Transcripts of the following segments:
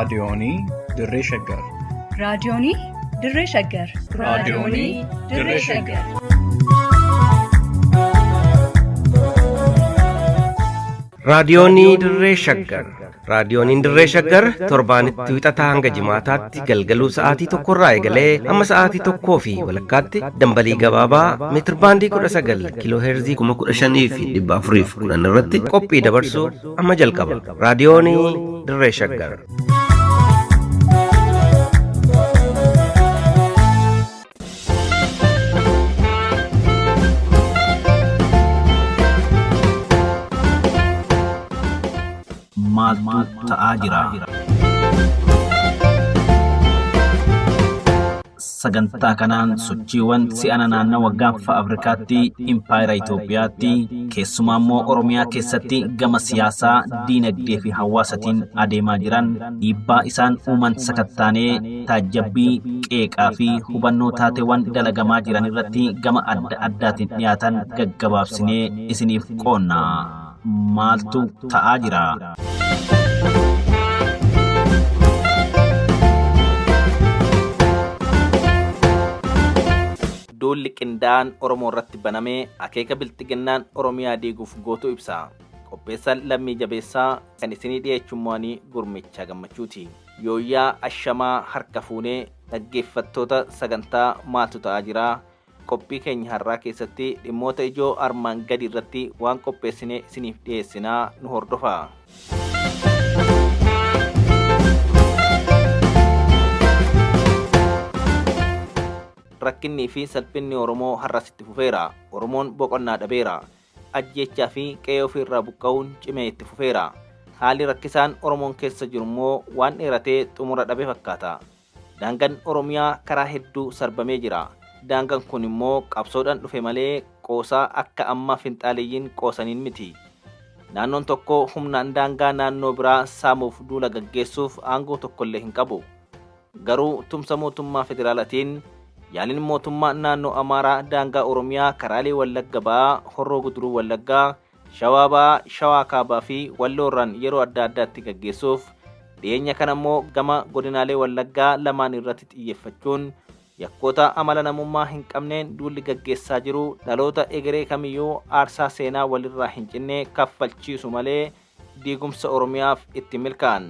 Raadiyoonii Dirree Shaggar. Raadiyoonii Dirree Shaggar. Raadiyoonii Dirree Shaggar. Raadiyoonii Dirree Shaggar. Raadiyooniin Dirree Shaggar torbaanitti wixataa hanga jimaataatti galgaluu sa'aatii tokkorraa eegalee hamma sa'aatii tokkoo fi walakkaatti dambalii gabaabaa meetirbaandii 19 kiiloo heerzii 15,410 irratti qophii dabarsuu amma jalqaba. Raadiyoonii Dirree Shaggar. Maaltu ta'aa jira? Sagantaa kanaan sochiiwwan si'ana naannawa gaanfa Afrikaatti, Impaayera Itoophiyaatti, keessumaa immoo Oromiyaa keessatti gama siyaasaa, diinagdee fi hawaasatiin adeemaa jiran dhiibbaa isaan uuman sakattaanee taajjabbii, qeeqaa fi hubannoo taateewwan dalagamaa jiran irratti gama adda addaatiin dhiyaatan gaggabaabsinee isiniif qoonna. Maaltu ta'aa jira? Duulli qindaa'aan Oromoo irratti banamee akeeka bilxiginnaan Oromiyaa diiguuf gootu ibsa. Qopheessaan Lammii Jabeessaa kan isinii dhiyeechummaanii gurmichaa gammachuuti. Yooyyaa ashamaa harka fuunee dhaggeeffattoota sagantaa maaltu ta'aa jira? Qophii keenya har'aa keessatti dhimmoota ijoo armaan gadi irratti waan qopheessine isiniif dhiyeessinaa nu hordofaa. Rakkinnii fi salphinni Oromoo har'as itti fufeera. Oromoon boqonnaa dhabeera. Ajjeechaa fi qe'ee ofii irraa buqqa'uun cimee itti fufeera. Haalli rakkisaan Oromoon keessa jiru immoo waan dheeratee xumura dhabe fakkaata. Daangaan Oromiyaa karaa hedduu sarbamee jira. Daangaan kun immoo qabsoodhaan dhufe malee qoosaa akka amma finxaaleyyiin qoosaniin miti. Naannoon tokko humnaan daangaa naannoo biraa saamuuf duula gaggeessuuf aangoo tokkollee hin qabu. Garuu tumsa mootummaa federaalatiin yaaliin mootummaa naannoo Amaaraa daangaa Oromiyaa karaalee Wallagga Ba'aa, Horroo Guduruu Wallaggaa, Shawaa Ba'aa, Shawaa Kaabaa fi Walloo irraan yeroo adda addaatti gaggeessuuf dhiyeenya kana immoo gama godinaalee Wallaggaa lamaan irratti xiyyeeffachuun yakkoota amala namummaa hin qabneen duulli gaggeessaa jiru dhaloota egeree kamiyyuu aarsaa seenaa walirraa hin cinne kaffalchiisu malee diigumsa Oromiyaaf itti milkaa'an.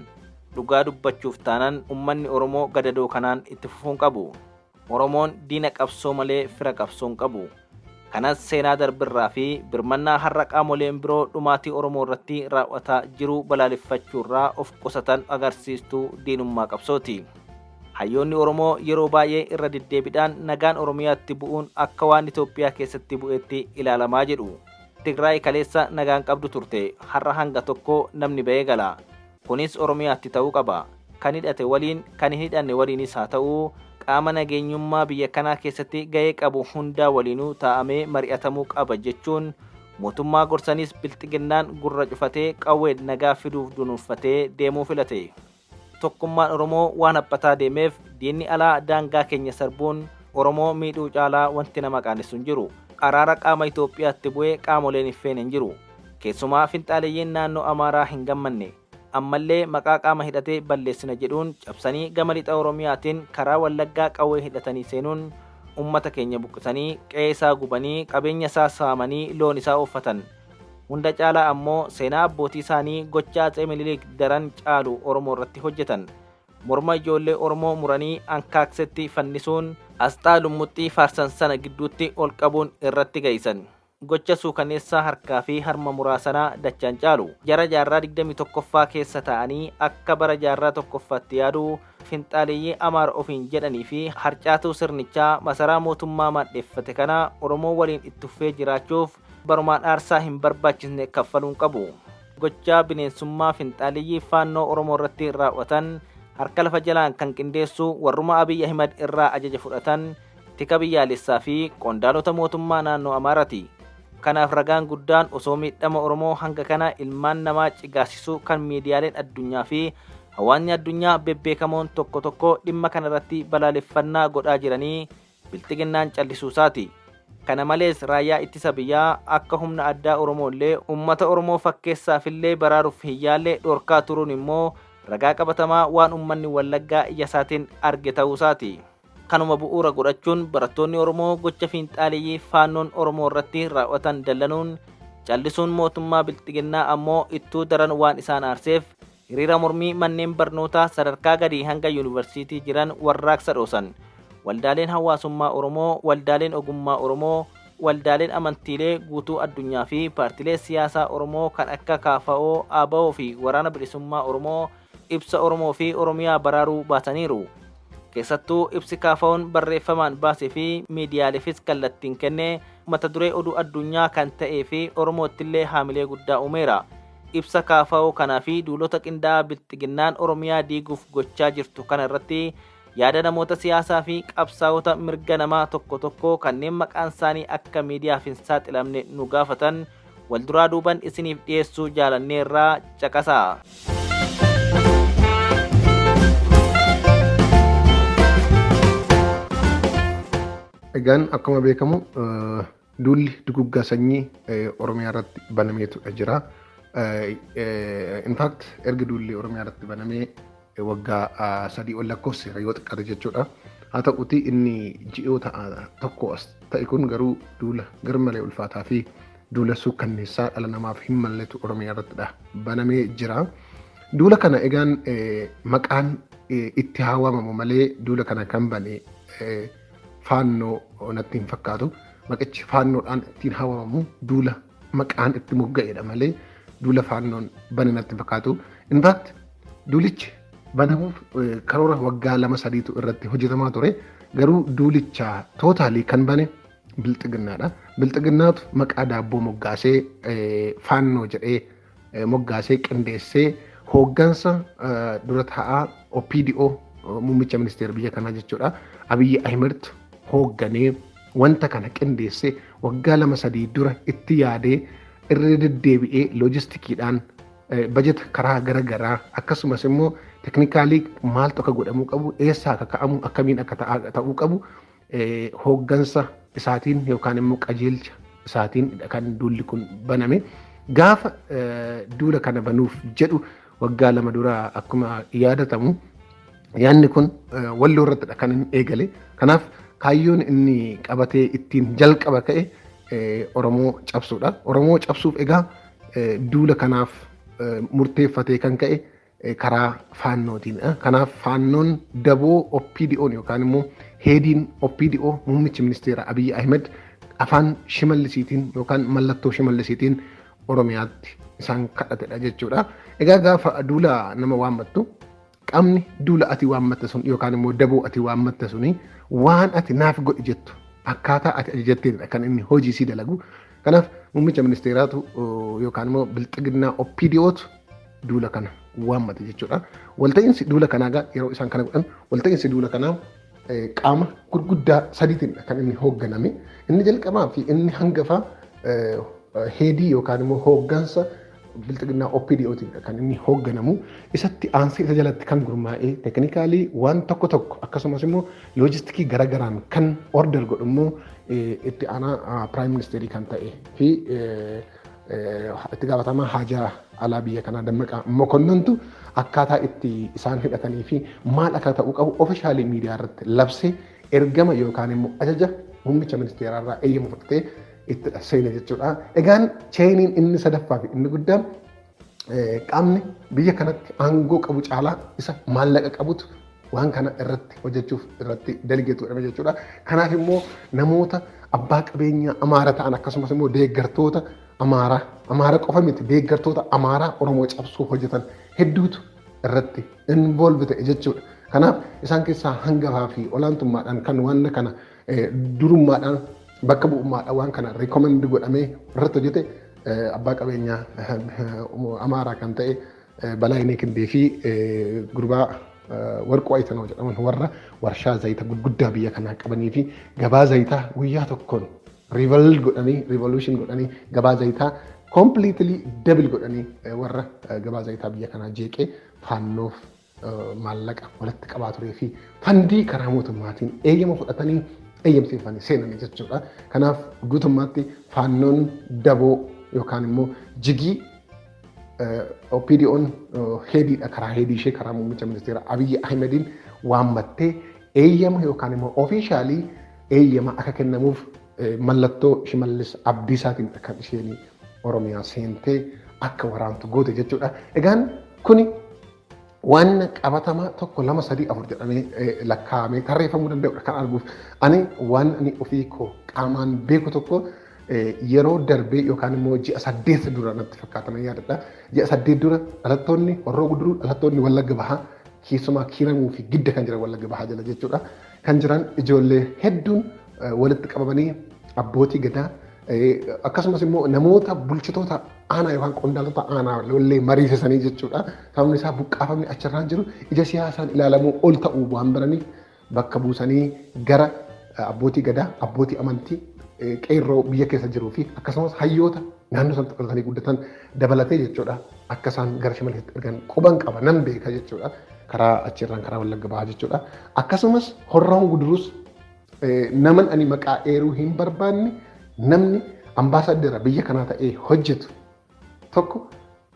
Dhugaa dubbachuuf taanan ummanni Oromoo gadadoo kanaan itti fufuun qabu. Oromoon diina qabsoo malee fira qabsoo hin qabu. Kanas seenaa darbirraa fi birmannaa har'a qaamoleen biroo dhumaatii Oromoo irratti raawwataa jiru balaaleffachuurraa of qusatan agarsiistuu diinummaa qabsooti. Hayyoonni Oromoo yeroo baay'ee irra deddeebiidhaan nagaan Oromiyaatti bu'uun akka waan Itoophiyaa keessatti bu'eetti ilaalamaa jedhu. Tigraay kaleessa nagaan qabdu turte har'a hanga tokko namni ba'ee gala. Kunis Oromiyaatti ta'uu qaba. Kan hidhate waliin kan hin hidhanne waliinis haa ta'u qaama nageenyummaa biyya kanaa keessatti ga'ee qabu hundaa waliinuu taa'amee mari'atamuu qaba jechuun mootummaa gorsanis bilxiginnaan gurra cufatee qawween nagaa fiduuf dunuunfatee deemuu filate. Tokkummaan Oromoo waan haphataa deemeef diinni alaa daangaa keenya sarbuun Oromoo miidhuu caalaa wanti nama qaanessu hin jiru. Araara qaama Itoophiyaatti bu'ee qaamoleen hin feene hin jiru. Keessumaa finxaaleyyiin naannoo Amaaraa hin gammanne. Ammallee maqaa qaama hidhatee balleessina jedhuun cabsanii gama lixa Oromiyaatiin karaa Wallaggaa qawwee hidhatanii seenuun ummata keenya buqqisanii qe'ee isaa gubanii qabeenya isaa saamanii loon isaa ooffatan. Hunda caalaa ammoo seenaa abbootii isaanii gocha Atsee Minilik daran caalu Oromoo irratti hojjetan. Morma ijoollee Oromoo muranii ankaaksetti fannisuun asxaa lummuxxii faarsan sana gidduutti ol qabuun irratti ga'isan. Gocha suukaneessaa harkaa fi harma muraasanaa dachaan caalu. Jara jaarraa 21ffaa keessa taa'anii akka bara jaarraa tokkoffaatti yaaduu finxaaleeyyii Amaara ofiin jedhanii fi harcaatuu sirnichaa masaraa mootummaa maadheeffate kana Oromoo waliin itti fufee jiraachuuf barumaan aarsaa hin barbaachisne kaffaluun qabu. Gochaa bineensummaa finxaaleeyyii faannoo Oromoo irratti raawwatan harka lafa jalaan kan qindeessu warruma Abiy Ahimad irraa ajaja fudhatan tika biyyaalessaa fi qondaalota mootummaa naannoo Amaaraati. Kanaaf ragaan guddaan osoo miidhama Oromoo hanga kana ilmaan namaa cigaasisuu kan miidiyaaleen addunyaa fi hawaasni addunyaa bebbeekamoon tokko tokko dhimma kanarratti balaaleffannaa godhaa jiranii bilxiginnaan callisuusaati. Kana malees raayyaa ittisa biyyaa akka humna addaa Oromoo illee uummata Oromoo fakkeessaafillee baraaruuf hin yaalle dhorkaa turuun immoo Ragaa qabatamaa waan uummanni Wallaggaa ija isaatiin arge ta'uusaati. Kanuma bu'uura godhachuun barattoonni Oromoo gocha fiinxaaleeyyii faannoon Oromoo irratti raawwatan dallanuun callisuun mootummaa bilxiginnaa ammoo ittuu daran waan isaan aarseef hiriira mormii manneen barnootaa sadarkaa gadii hanga yuunivarsiitii jiran warraaqsa dhoosan. Waldaaleen hawaasummaa Oromoo, waldaaleen ogummaa Oromoo, waldaaleen amantiilee guutuu addunyaa fi paartilee siyaasaa Oromoo kan akka KFO, ABO fi Waraana Bilisummaa Oromoo ibsa Oromoo fi Oromiyaa baraaruu baasaniiru. Keessattuu ibsi KFO'n barreeffamaan baasee fi miidiyaaleefis kallattiin kenne mata duree oduu addunyaa kan ta'ee fi Oromoottillee haamilee guddaa uumeera. Ibsa KFO kanaa fi duulota qindaa'aa bilxiginnaan Oromiyaa diiguuf gochaa jirtu kana irratti yaada namoota siyaasaa fi qabsaa'ota mirga namaa tokko tokko kanneen maqaan isaanii akka miidiyaaf hin saaxilamne nu gaafatan walduraa duuban isiniif dhiyeessuu jaalanneerraa caqasaa. Egaan akkuma beekamu duulli duguggaa sanyii Oromiyaa irratti banameetu jira. In fact erga duulli Oromiyaa irratti banamee waggaa 3 ol lakkoofseera yoo xiqqaate jechuudha. Haa ta'uti inni ji'oota tokko as ta'e kun garuu duula garmalee ulfaataa fi duula suukkanneessaa dhala namaaf hin malletu Oromiyaa irrattidha banamee jira. Duula kana egaan maqaan itti haa waamamu malee duula kana kan bane faannoo natti hin fakkaatu. Maqichi faannoodhaan ittiin haa waamamu duula maqaan itti mogga'edha malee duula faannoon bane natti hin fakkaatu. In fact duulichi banamuuf karoora waggaa 2-3tu irratti hojjetamaa ture. Garuu duulicha tootaalii kan bane bilxiginnaadha. Bilxiginnaatu maqaa daabboo moggaasee faannoo jedhee moggaasee qindeessee hooggansa dura taa'aa OPDO muummicha ministeera biyya kanaa jechuudha. Abiyyi Ahimedtu hoogganee wanta kana qindeessee waggaa 2-3 dura itti yaadee irra deddeebi'ee loojistikiidhaan bajeta karaa garaagaraa akkasumas immoo teknikaalii maaltu akka godhamuu qabu eessaa akka ka'amu akkamiin akka ta'uu qabu hooggansa isaatiin yookaan immoo qajeelcha isaatiin kan duulli kun baname. Gaafa duula kana banuuf jedhu waggaa 2 dura akkuma yaadatamu yaadni kun walloo irrattidha kan inni eegale. Kanaaf kaayyoon inni qabatee ittiin jalqaba ka'e Oromoo cabsuudha. Oromoo cabsuuf egaa duula kanaaf murteeffatee kan ka'e karaa faannootiin. Kanaaf faannoon daboo OPDO'n yookaan immoo heediin OPDO muummichi ministeera Abiyyi Ahmed afaan shimallisiitiin yookaan mallattoo shimallisiitiin Oromiyaatti isaan kadhatedha jechuudha. Egaa gaafa duula nama waammattu qaamni duula ati waammatte sun yookaan immoo daboo ati waammatte suni waan ati naaf godhi jettu akkaataa ati ajajatteedha kan inni hojii sii dalagu. Kanaaf muummicha ministeeraatu yookaan immoo bilxiginnaa OPDOtu duula kana waammate jechuudha. Walta'iinsi duula kanaa egaa yeroo isaan kana godhan walta'iinsi duula kanaa qaama gurguddaa sadiitiin kan inni hoogganame. Inni jalqabaa fi inni hangafaa heedii yookaan immoo hooggansa bilxiginnaa OPDOtiin kan inni hoogganamu. Isatti aansee isa jalatti kan gurmaa'ee teknikaalii waan tokko tokko akkasumas immoo loojistikii garagaraan kan order godhu immoo itti aanaa piraayim ministeerii kan ta'e fi itti gaafatamaa haajaa alaa biyya kanaa Dammaqaa Mokonnontu akkaataa itti isaan hidhatanii fi maal akka ta'uu qabu ofishaalii miidiyaa irratti labsee ergama yookaan immoo ajaja muummicha ministeeraa irraa eeyyama fudhatee itti seene jechuudha. Egaan cheeniin inni sadaffaa fi inni guddaan qaamni biyya kanatti aangoo qabu caalaa isa maallaqa qabutu waan kana irratti hojjechuuf irratti delegeetu godhame jechuudha. Kanaaf immoo namoota abbaa qabeenyaa Amaara ta'an akkasumas immoo deeggartoota Amaaraa, Amaara qofa miti deeggartoota Amaaraa Oromoo cabsuuf hojjetan hedduutu irratti involve ta'e jechuudha. Kanaaf isaan keessaa hangafaa fi olaantummaadhaan kan waan kana durummaadhaan bakka bu'ummaadhaan waan kana recommend godhamee irratti hojjete abbaa qabeenyaa Amaaraa kan ta'e Balaayinee Kindee fi gurbaa Warquu Ayitanoo jedhaman warra warshaa zayita gurguddaa biyya kanaa qabanii fi gabaa zayitaa guyyaa tokkoon rival godhanii revolution godhanii gabaa zayitaa completely double godhanii warra gabaa zayitaa biyya kanaa jeeqee faannoof maallaqa walitti qabaa turee fi fandii karaa mootummaatiin eeyyama fudhatanii eeyyamsiifanii seenanii jechuudha. Kanaaf guutummaatti faannoon daboo yookaan immoo jigii OPDO'n heediidha karaa heedii ishee karaa muummicha ministeera Abiyyi Ahimediin waammattee eeyyama yookaan immoo officially eeyyama akka kennamuuf mallattoo Shimallis Abdiisaatiin kan isheen Oromiyaa seentee akka waraantu goote jechuudha. Egaan kuni waan qabatamaa 1, 2, 3, 4 jedhamee lakkaa'amee tarreeffamuu danda'udha kan arguuf. Ani waan ani ofii koo qaamaan beeku tokko yeroo darbee yookaan immoo ji'a 8 dura natti fakkaatan yaadadha. Ji'a 8 dura dhalattoonni Horroo Guduruu, dhalattoonni Wallagga Bahaa, keessumaa Kiiramuu fi Gidda kan jiran Wallagga Bahaa jala jechuudha. Kan jiran ijoollee hedduun walitti qabamanii abbootii gadaa akkasumas immoo namoota bulchitoota aanaa yookaan qondaaltota aanaa lollee mariisisanii jechuudha. Sababni isaa buqqaafamni achirraan jiru ija siyaasaan ilaalamuu ol ta'uu waan baraniif bakka buusanii gara abbootii gadaa, abbootii amantii, qeerroo biyya keessa jiruu fi akkasumas hayyoota naannoo sanatti dhalatanii guddatan dabalatee jechuudha. Akka isaan gara Shimalisitti ergan quban qaba nan beeka jechuudha. Karaa achirraan karaa Wallagga Bahaa jechuudha. Akkasumas Horroon Guduruus naman ani maqaa eeruu hin barbaanne, namni ambaasaddera biyya kanaa ta'ee hojjetu tokko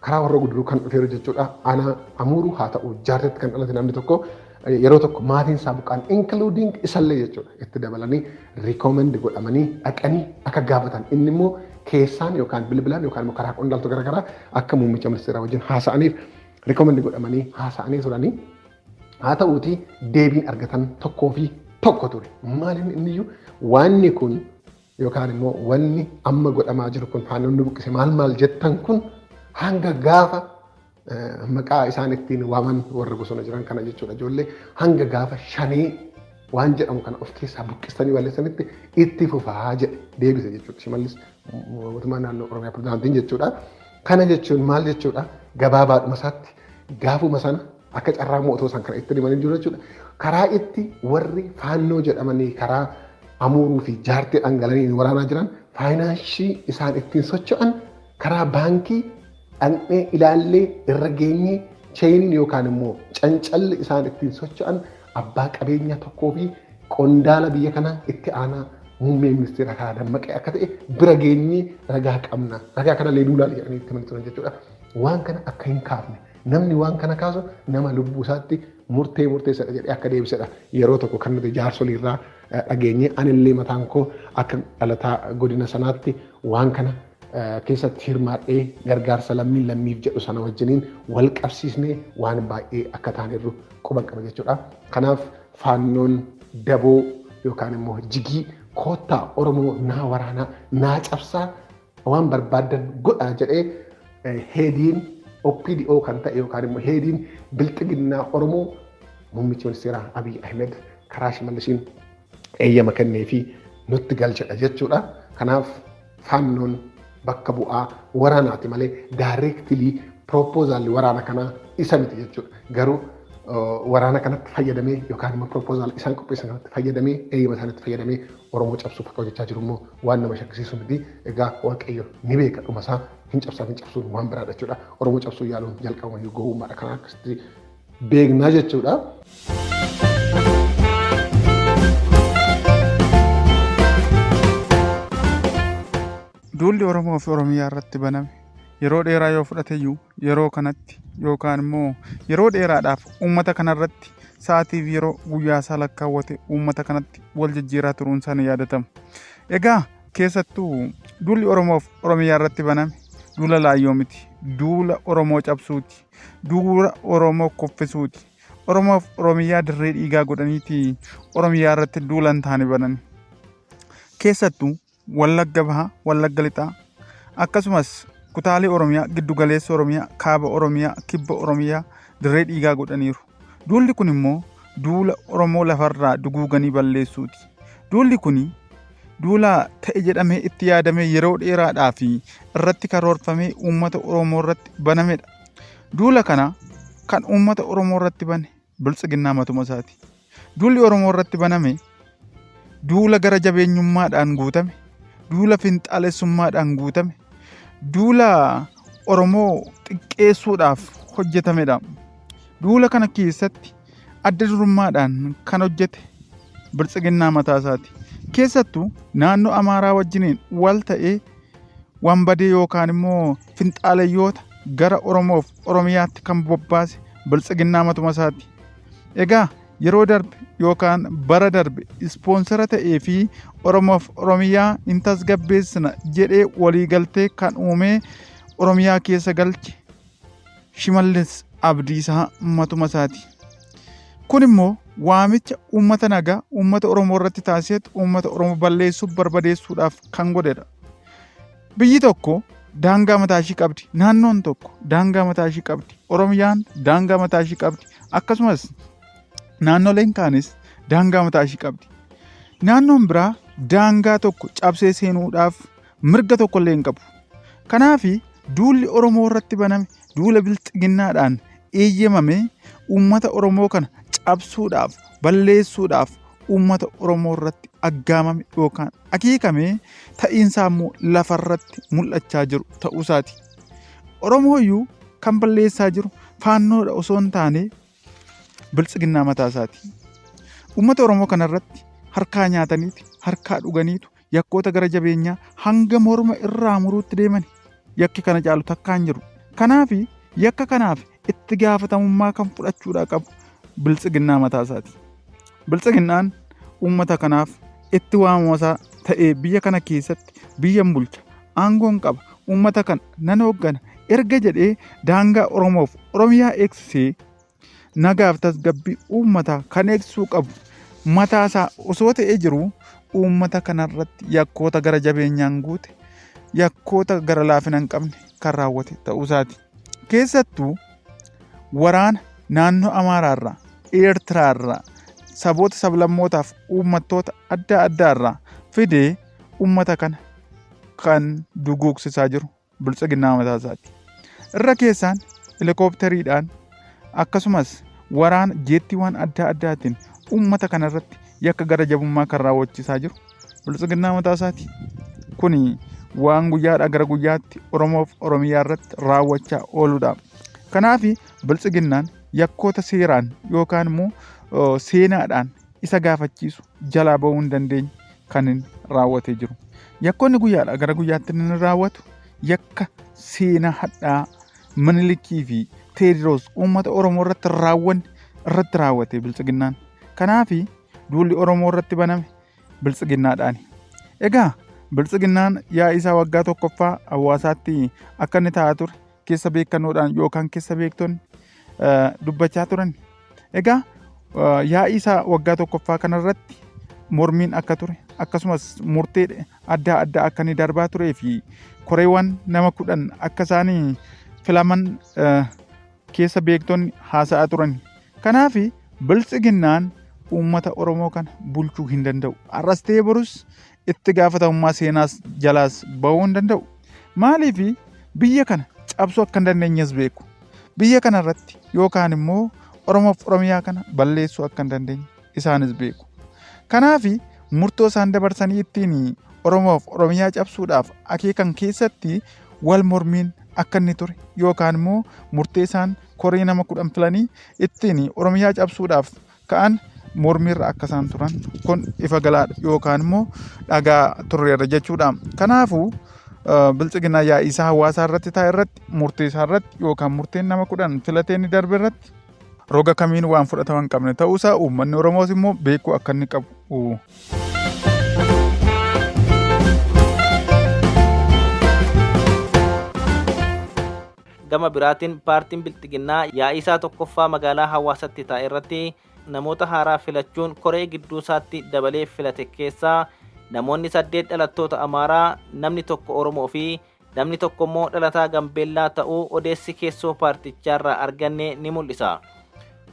karaa Horroo Guduruu kan dhufeeru jechuudha. Aanaa Amuuruu haa ta'u Jaartetti kan dhalate namni tokko yeroo tokko maatiin isaa buqqaan including isallee jechuudha itti dabalanii recommend godhamanii dhaqanii akka gaafatan, inni immoo keessaan yookaan bilbilaan yookaan immoo karaa qondaaltota garaagaraa akka muummicha ministeeraa wajjin haasa'aniif recommend godhamanii haasa'anii turanii. Haa ta'uutii deebiin argatan tokkoo fi tokko ture. Maaliin inni iyyuu waanni kun yookaan immoo wanni amma godhamaa jiru kun, faanonni buqqise maal maal jettan kun, hanga gaafa maqaa isaan ittiin waaman warra bosona jiran kana jechuudha, ijoollee hanga gaafa Shanee waan jedhamu kana of keessaa buqqistanii balleessanitti itti fufaa jedhe deebise jechuudha. Shimallis mootummaa naannoo Oromiyaa pirezidaantiin jechuudha. Kana jechuun maal jechuudha? Gabaabaadhuma isaatti gaafuma sana akka carraa mo'atoo isaan kana itti himanii jiru jechuudha. Karaa itti warri Faannoo jedhamanii karaa Amuuruu fi Jaartee dhangalanii waraanaa jiran, faayinaansii isaan ittiin socho'an karaa baankii dhaqnee ilaallee irra geenyee, chainiin yookaan immoo cancalli isaan ittiin socho'an abbaa qabeenyaa tokkoo fi qondaala biyya kanaa itti aanaa muummee ministeera karaa Dammaqee akka ta'e bira geenyee ragaa qabna. Ragaa kanallee duulaa jedhanii itti himanii turan jechuudha. Waan kana akka hin kaafne, namni waan kana kaasu nama lubbuu isaatti murtee murteessadha jedhee akka deebisedha. Yeroo tokko kan nuti jaarsolii irraa dhageenye, anillee mataan koo akka dhalataa godina sanaatti waan kana keessatti hirmaadhee gargaarsa lammiin lammiif jedhu sana wajjiniin wal qabsiisnee waan baay'ee akka taanerru quban qaba jechuudha. Kanaaf Faannoon daboo yookaan immoo jigii koottaa Oromoo naa waraanaa naa cabsaa waan barbaaddan godhaa jedhee heediin OPDO kan ta'e yookaan immoo heediin bilxiginnaa Oromoo muummichi ministeeraa Abiy Ahmed karaa Shimallisiin eeyyama kennee fi nutti galchedha jechuudha. Kanaaf Faannoon bakka bu'aa waraanaati malee directly proposalli waraana kanaa isa miti jechuudha. Garuu waraana kanatti fayyadamee yookaan immoo proposal isaan qopheessan kanatti fayyadamee, eeyyama isaanitti fayyadamee Oromoo cabsuuf akka hojjechaa jiru immoo waan nama shakkisiisu miti. Egaa Waaqayyo ni beeka, dhuma isaa hin cabsaa hin cabsuun waan biraadha jechuudha. Oromoo cabsuu yaaluun jalqabumayyuu gowwummaadha, kana akkasitti beeknaa jechuudha. Duulli Oromoo fi Oromiyaa irratti baname yeroo dheeraa yoo fudhateyyuu, yeroo kanatti yookaan immoo yeroo dheeraadhaaf uummata kanarratti sa'aatiif yeroo guyyaa isaa lakkaawwate uummata kanatti wal jijjiiraa turuun isaa ni yaadatama. Egaa keessattuu duulli Oromoof Oromiyaa irratti baname duula laayyoo miti. Duula Oromoo cabsuuti. Duula Oromoo kuffisuuti. Oromoof Oromiyaa dirree dhiigaa godhaniiti Oromiyaa irratti duula hin taane banan. Keessattuu Wallagga Bahaa, Wallagga Lixaa, akkasumas kutaalee Oromiyaa, giddu galeessa Oromiyaa, kaaba Oromiyaa, kibba Oromiyaa dirree dhiigaa godhaniiru. Duulli kun immoo duula Oromoo lafarraa duguuganii balleessuuti. Duulli kun duula ta'e jedhamee itti yaadamee yeroo dheeraadhaa fi irratti karoorfamee uummata Oromoo irratti banamedha. Duula kana kan uummata Oromoo irratti bane Biltsiginnaa matuma isaati. Duulli Oromoo irratti baname duula gara jabeenyummaadhaan guutame, duula finxaalessummaadhaan guutame, duula Oromoo xiqqeessuudhaaf hojjetamedha. Duula kana keessatti adda durummaadhaan kan hojjete Biltsiginnaa mataa isaati. Keessattuu naannoo Amaaraa wajjiniin wal ta'ee wanbadee yookaan immoo finxaalayyoota gara Oromoof Oromiyaatti kan bobbaase biltsiginnaa matuma isaati. Egaa yeroo darbe yookaan bara darbe ispoonsara ta'ee fi Oromoof Oromiyaa hin tasgabbeessina jedhee waliigaltee kan uumee Oromiyaa keessa galche Shimallis Abdiisaa matuma isaati. Kun immoo waamicha uummata nagaa uummata Oromoo irratti taasisetu uummata Oromoo balleessuuf barbadeessuudhaaf kan godhedha. Biyyi tokko daangaa mataa ishii qabdi. Naannoon tokko daangaa mataa ishii qabdi. Oromiyaan daangaa mataa ishii qabdi. Akkasumas naannoleen kaanis daangaa mataa ishii qabdi. Naannoon biraa daangaa tokko cabsee seenuudhaaf mirga tokko illee hin qabu. Kanaaf duulli Oromoo irratti baname duula bilxiginnaadhaan eeyyamame uummata Oromoo kana cabsuudhaaf balleessuudhaaf uummata Oromoo irratti aggaamame yookaan akeekame ta'iinsaa immoo lafarratti mul'achaa jiru ta'uu isaati. Oromoo iyyuu kan balleessaa jiru faannoodha osoo hin taane biltsiginnaa mataa isaati. Uummata Oromoo kanarratti harkaa nyaataniiti, harkaa dhuganiitu yakkoota gara jabeenyaa hanga morma irraa muruutti deemani. Yakki kana caalu takkaa hin jiru. Kanaaf yakka kanaaf itti gaafatamummaa kan fudhachuudhaa qabu biltsiginnaa mataa isaati. Biltsiginnaan uummata kanaaf itti waamama ta'ee biyya kana keessatti biyyan bulcha aangoon qaba uummata kana nan hooggana erga jedhee daangaa Oromoof Oromiyaa eegsisee nagaaf tasgabbii uummataa kan eegsisuu qabu mataasaa osoo ta'ee jiru uummata kanarratti yakkoota gara jabeenyaan guute yakkoota gara laafina hin qabne kan raawwate ta'uu isaati. Keessattuu waraana naannoo Amaaraarraa, Eertiraarraa, saboota sablammootaaf uummattoota adda addaarraa fidee uummata kana kan duguugsisaa jiru biltsiginnaa mataa isaati. Irra keessaan helikooppitariidhaan akkasumas waraana jeettiiwwan adda addaatiin uummata kanarratti yakka gara jabummaa kan raawwachiisaa jiru biltsiginnaa mataa isaati. Kuni waan guyyaadhaa gara guyyaatti Oromoof Oromiyaa irratti raawwachaa ooludha. Kanaaf biltsiginnaan yakkoota seeraan yookaan immoo seenaadhaan isa gaafachiisu jalaa bahuu hin dandeenye kan inni raawwatee jiru. Yakkoonni guyyaadhaa gara guyyaatti inni raawwatu yakka seenaa hadhaa Minilikii fi Teediroos uummata Oromoo irratti raawwanne irratti raawwate biltsiginnaan. Kanaaf duulli Oromoo irratti baname biltsiginnaadhaani. Egaa biltsiginnaan yaa'ii isaa waggaa tokkoffaa hawaasaatti akka inni taa'aa ture keessa beekannoodhaan yookaan keessa beektonni dubbachaa turan. Egaa yaa'ii isaa waggaa tokkoffaa kanarratti mormiin akka ture akkasumas murtee adda addaa akka inni darbaa turee fi koreewwan nama 10 akka isaan filaman keessa beektonni haasa'aa turan. Kanaaf biltsiginnaan uummata Oromoo kana bulchuu hin danda'u. Har'as ta'ee borus itti gaafatamummaa seenaas jalaas bahuu hin danda'u. Maaliif biyya kana cabsuu akka hin dandeenyes beeku. Biyya kana irratti yookaan immoo Oromoof Oromiyaa kana balleessuu akka hin dandeenye isaanis beeku. Kanaaf murtoo isaan dabarsanii ittiin Oromoof Oromiyaa cabsuudhaaf akeekan keessatti wal mormiin akka inni ture yookaan immoo murtee isaan koree nama 10 filanii ittiin Oromiyaa cabsuudhaaf ka'an mormiirra akka isaan turan kun ifa galaadha yookaan immoo dhagaa turreerra jechuudha. Kanaafuu biltsiginnaa yaa'ii isaa hawaasaa irratti taa'e irratti murtee isaa irratti yookaan murteen nama 10 filatee inni darbe irratti roga kamiin waan fudhatama hin qabne ta'uusaa uummanni Oromoos immoo beekuu akka inni qabu. Gama biraatiin paartiin Bilxiginnaa yaa'ii isaa tokkoffaa magaalaa Hawaasatti taa'e irratti namoota haaraa filachuun koree gidduu isaatti dabalee filate keessaa namoonni 8 dhalattoota Amaaraa, namni tokko Oromoo fi namni tokko immoo dhalataa Gambeellaa ta'uu odeessi keessoo paartichaarraa arganne ni mul'isa.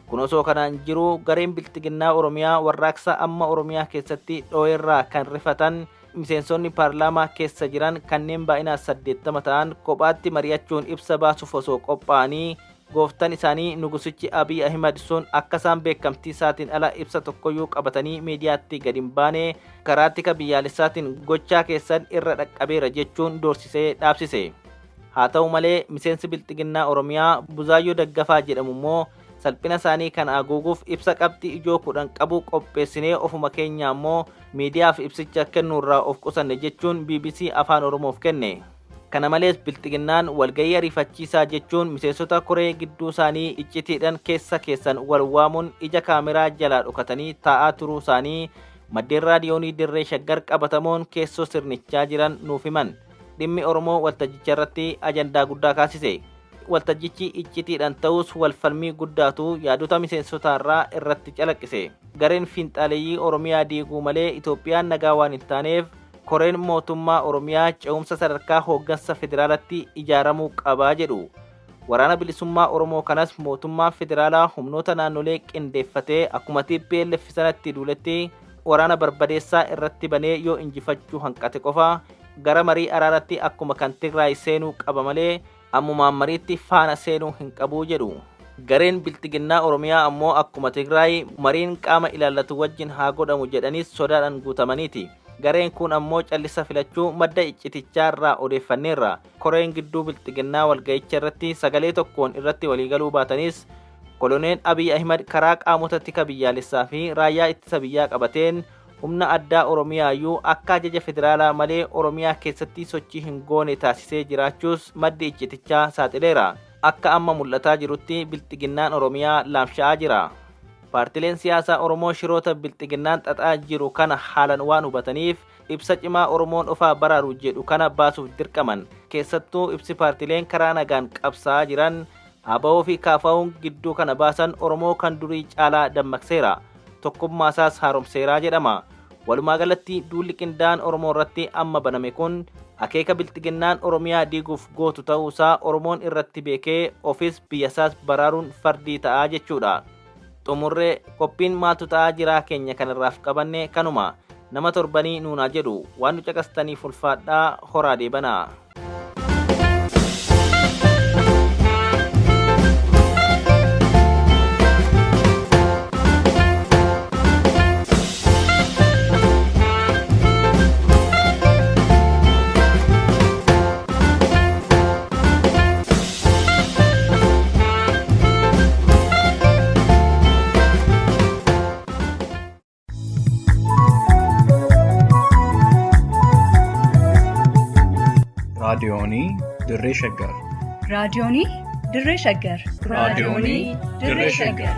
Kun osoo kanaan jiru gareen Bilxiginnaa Oromiyaa warraaqsa amma Oromiyaa keessatti dhoo'erraa kan rifatan miseensonni paarlaamaa keessa jiran kanneen baay'inaan 80 ta'an kophaatti mari'achuun ibsa baasuuf osoo qophaa'anii gooftaan isaanii Nugusichi Abiy Ahimad sun akka isaan beekamtii isaatiin ala ibsa tokkoyyuu qabatanii miidiyaatti gadi hin baane karaa tika biyyaalessaatiin gochaa keessan irra dhaqqabeera jechuun doorsisee dhaabsise. Haa ta'u malee miseensi Bilxiginnaa Oromiyaa Buzaayyoo Daggafaa jedhamu immoo salphina isaanii kana haguuguuf ibsa qabxii ijoo 10 qabu qopheessinee ofuma keenya immoo miidiyaaf ibsicha kennuurraa of qusanne jechuun BBC Afaan Oromoof kenne. Kana malees Bilxiginnaan walgahii ariifachiisaa jechuun miseensota koree gidduu isaanii iccitiidhaan keessa keessan wal waamuun ija kaameraa jalaa dhokatanii taa'aa turuu isaanii maddeen Raadiyoonii Dirree Shaggar qabatamoon keessoo sirnichaa jiran nuuf himan. Dhimmi Oromoo waltajjicha irratti ajandaa guddaa kaasise. Waltajjichi iccitiidhaan ta'us walfalmii guddaatu yaadota miseensotaarraa irratti calaqqise. Gareen fiinxaaleeyyii Oromiyaa diiguu malee Itoophiyaan nagaa waan hin taaneef koreen mootummaa Oromiyaa ce'umsa sadarkaa hooggansa federaalatti ijaaramuu qabaa jedhu. Waraana Bilisummaa Oromoo kanas mootummaa federaalaa humnoota naannolee qindeeffatee akkuma TPLF sanatti duuletti waraana barbadeessaa irratti banee yoo injifachuu hanqate qofa gara marii araaratti akkuma kan Tigraay seenuu qaba malee ammumaan mariitti faana seenuu hin qabuu jedhu. Gareen Bilxiginnaa Oromiyaa ammoo akkuma Tigraay mariin qaama ilaallatu wajjin haa godhamu jedhanis sodaadhaan guutamaniiti. Gareen kun ammoo callisa filachuu madda iccitichaa irraa odeeffanneerra. Koreen gidduu Bilxiginnaa walga'icha irratti sagalee tokkoon irratti waliigaluu baatanis Koloneel Abiy Ahimad karaa qaamota tika biyyaalessaa fi raayyaa ittisa biyyaa qabateen humna addaa Oromiyaayyuu akka ajaja federaalaa malee Oromiyaa keessatti sochii hin goone taasisee jiraachuus maddi iccitichaa saaxileera. Akka amma mul'ataa jirutti Bilxiginnaan Oromiyaa laamsha'aa jira. Paartileen siyaasaa Oromoo shiroota Bilxiginnaan xaxaa jiru kana haalan waan hubataniif ibsa cimaa Oromoon ofaa baraaru jedhu kana baasuuf dirqaman. Keessattuu ibsi paartileen karaa nagaan qabsaa'aa jiran ABO fi KFO'n gidduu kana baasan Oromoo kan durii caalaa dammaqseera. Tokkummaasaas haaromseeraa jedhama. Walumaa galatti duulli qindaa'aan Oromoo irratti amma baname kun akeeka Bilxiginnaan Oromiyaa diiguuf gootu ta'uusaa Oromoon irratti beekee ofis biyyasaas baraaruun fardii ta'aa jechuudha. Xumurree qophiin maaltu ta'aa jiraa keenya kanarraaf qabanne kanuma. Nama torbanii nuunaa jedhu waan nu caqastaniif ulfaadhaa horaa deebanaa. Raadiyoonii Dirree Shaggar. Raadiyoonii Dirree Shaggar. Raadiyoonii Dirree Shaggar.